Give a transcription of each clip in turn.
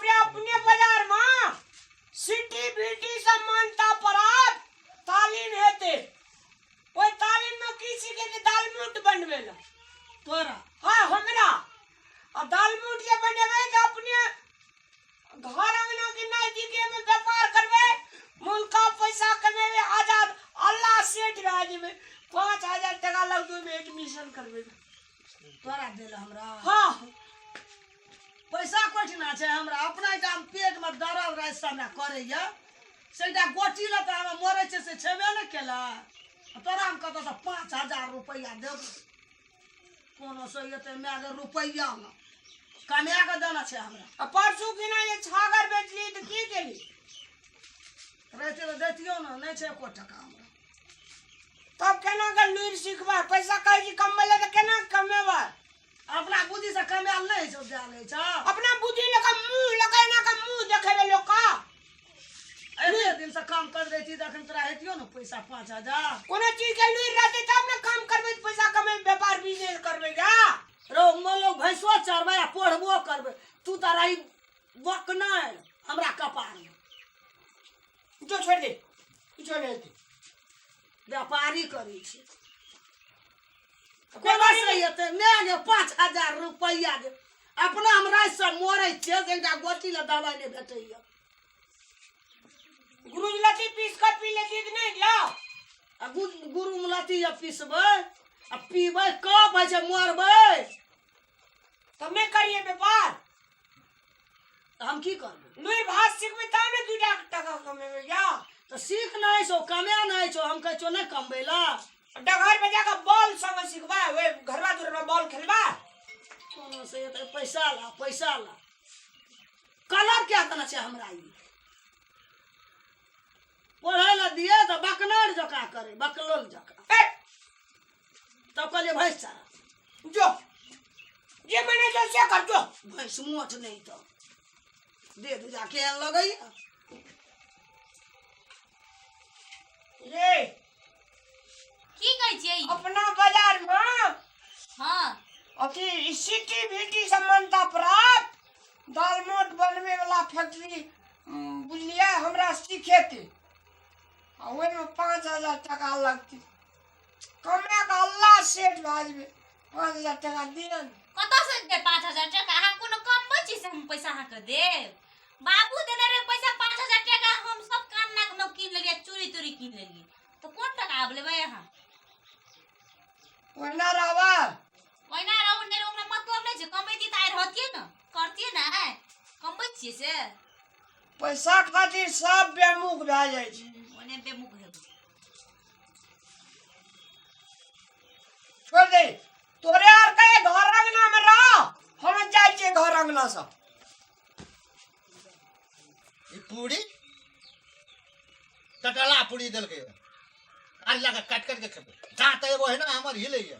बाप रे, अपने बाजार में सिटी बीटी सब मानता प्राप्त तालीम हेते। ओहि तालीम में की सीखेते? दालमोट बनबे ला। तोरा? हाँ, हमरा। आ दालमोट जे बनेबै तऽ अपने घर अंगना के नजदीके में व्यापार करबै, मुल्का पैसा कमेबै, आजाद अल्लाह सेठ भए जेबै। 5000 टका लगतै ओहिमे एडमिशन करबै। तोरा देल हमरा? हाँ। पैसा कोठिना छै हमरा? अपना एकटा पेट में दर्द राति से हमरा करैया, से एकटा गोटी लऽ तऽ हमरा मरै छै, से छेबे ने केला। तोरा हम कतऽसँ 5000 रुपैआ देबौ? कोनो से एते माय गे रुपैआ ने कमा कऽ देना छै हमरा। आ परसू किना जे छागर बेचली तऽ की केली? रहितै तऽ दैतियौ ने, नहि छै एको टका हमरा। तब केना के लुरि सिखबै? पैसा कहै छी कमबै लए, तऽ केना कमेबै? अपना बुद्धि से कमायल नहि होइ छौ, दए लै छौ। अपना बुद्धि लऽ कऽ मुँह लऽ कऽ एना कऽ मुँह देखेबै लोक का? एते दिन से काम कर रही थी, तखन तोरा हेतियो ने पैसा 5000। कोनो चीज के लुरि रहतै तब ने काम करबै, तऽ पैसा कमेबै, व्यापार बिजनेस करबै गा। रौ मोलो, भैंसो चरबै आ पढ़बो करबै, तू तऽ रही बकनाइ हमरा कपार में। जो छोड़ दे, किछो नहि हेतै। व्यापारी करै छी, कोना से हेतै? माय गे, 5000 रुपैआ दे। अपना हम राति से मरै छियै से एकटा गोटी लए दवाइ नहि भेटैया। गुरुजलती पीस कऽ पी लेती तऽ नहि दियौ? आ गुरुमलती जे पिसबै आ पीबै, कब होइ छै मरबै? तब नहि करिए व्यापार? तऽ हम की करबै? लुरि भात सिखबै तब ने दूटा टका कमेबै या। तऽ सीख नहि छौ, कमे नहि छौ, हम कहै छौ नहि कमबै ला। डगर पे जाकऽ बॉल संग सिखबै, ओहि घरवा दुरवा बॉल खेलबै। कोनो से एतै पैसा ला, पैसा ला। कलर क्या देना छै हमरा? ई पढ़ै लए दिए तऽ बकनर जकाँ करे, बकलोल जकाँ। ए! तब कहलियै भैंस चारा। जो जे मने जो से कर जो। भैंस मोट नहि तऽ दे दूजा केहन लगैया। ये की कहै छियै? अपना बाजार में हाँ। अथी सिटी बीटी समानता प्राप्त दालमोट बनबे वाला फैक्ट्री, बुझलियै, हमरा सिखेतै आ ओहिमे 5000 टका लगतै। कमा कऽ अल्लाह सेठ भए जेबै। 5000 टका दिअ ने। कतऽसँ देब 5000 टका? अहाँ कोनो कमबै छी से हम पैसा अहाँके देब? बाबू देने रहे पैसा 5000 टका, हम सब कान नाक मे कीन लेलियै, चूड़ी तूड़ी कीन लेलियै, तऽ कोन टका आब लेबै अहाँ? ओहिना रहबै? ओहिना रहू नहि रहू, हमरा मतलब नहि छै। कमैती तऽ आइ रहतियै ने, करतियै ने। आइ कमबै छियै से। पैसा खातिर सब बेमुख भए जाइ छै। ओने बेमुख हेबै। छोड़ दे, तोरे आर के घर अंगना में रह, हम जाइ छियै घर अंगना से। ई पूरी टटला पूरी देलकै, आज लगा काटि काटि के खेबै। दाँत एगो है ना हमर हिलैया,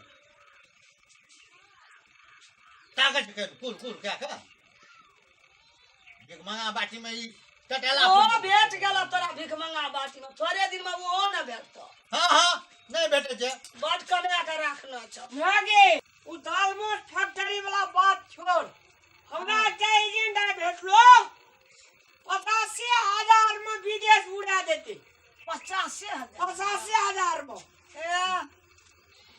ताकत के कुल कुल कए के भिखमंगा बाटी में ई टटला ओ पूरी। भेट गेल तोरा भिखमंगा बाटी में, थोड़े दिन में ओहो ने भेटतो। हाँ हाँ, नहीं भेटै छै। बड कमा के राखना छौ। भए गेल, ओ दालमोट फैक्ट्री वाला बात छोड़। हमरा एकटा एजेंट आइ भेटलो, 85,000 में विदेश उड़ा देते। 85,000? 85,000 में। ए,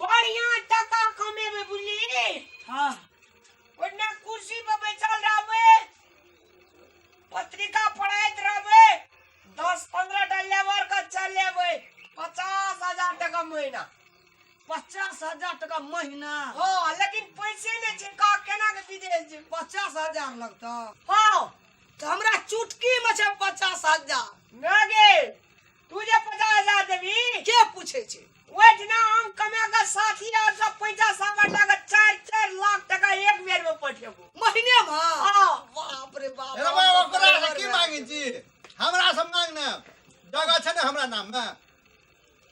बढ़िया टका कमेबै, बुझली? हाँ। ओहिना कुर्सी पर बैठल रहबै, पत्रिका पढ़ैत रहबै, 10-15 टा लेबर के चलेबै, 50,000 टका महीना। 50,000 टका महीना? हाँ, लेकिन पैसे नहि छै, का केना के विदेश जेबै? 50,000 लगतौ? हाँ। तऽ हमरा चुटकी में छै 50,000। नहि गे, तू जे 50,000 देबही? के पूछे छै? ओहिठिना हम कमा के साथी और सब पैसा सावर लगा 4-4 लाख टका एक बेर में पठेबो। महीने में? हाँ। बाप रे बाप। रे बाबा, ओकरा से की मांगै छी? हमरा से मांग ने, जगह छै ने हमरा नाम में,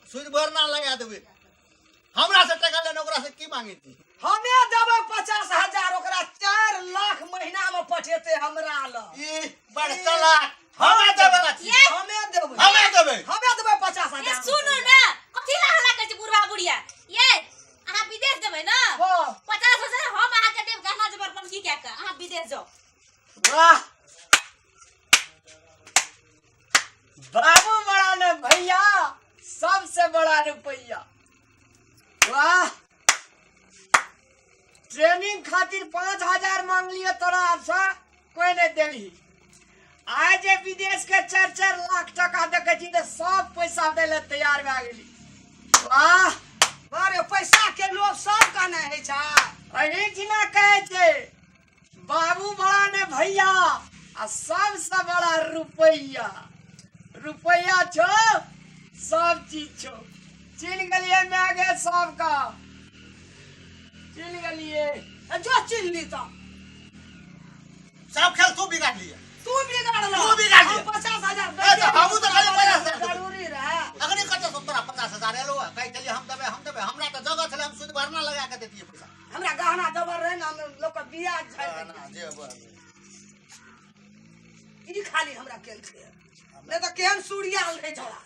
सूद भरना लगा देबै। हमरा से टका लेने, ओकरा से की मांगै छी? हमे देबै 50,000 ओकरा, 4 लाख महीना में पठेतै हमरा लग। ई बड़ चलाक, हमे देबै ला छी। ये हमे देबै। हमे देबै। हमे देबै पचास ए हजार सुनू ने, कथी ला हल्ला करै छी बुढ़वा बुढ़िया? ये अहाँ विदेश जेबै ने? हाँ। 50,000 हम अहाँके देब, गहना जेवर बन्हकी कए कऽ अहाँ विदेश जाउ। वाह। बड़ा रुपैया। वाह, ट्रेनिंग खातिर 5000 मांगलिए तोरा से, कोई नहीं देलही। आइ जे विदेश के 4-4 लाख टका देखै छी तऽ सब पैसा दै लए तैयार भए गेली। वाह! अरे पैसा के लोभ सब का नहि होइ छै। एहिठिना कहै छै बाबू बड़ा ने भैया आ सबसे बड़ा रुपैया। रुपैया छो सब चीज छो। चिन्ह गेलियै माय गे, सबका चिन्ह गेलियै। जो चिन्ह ली तऽ सब खेल तू बिगाड़ लिया। तू बिगाड़ल। तू बिगाड़ लिया। 50,000। ए, तऽ हमहूँ तऽ खाली 50,000 देबै। जरूरी रहे। अखनी कतऽ से तोरा 50,000 एलो है? कहै छलियै हम देबै, हम देबै। हमरा तऽ जगह छलै, हम सूद भरना लगा के देतियै पैसा। हमरा गहना जबर रहे ने, हम लोक के बियाह झाड़ि ना, देतियै। जे बर। ई खाली हमरा केलकै, नहि तऽ केहन सूरियाल रहै छौड़ा।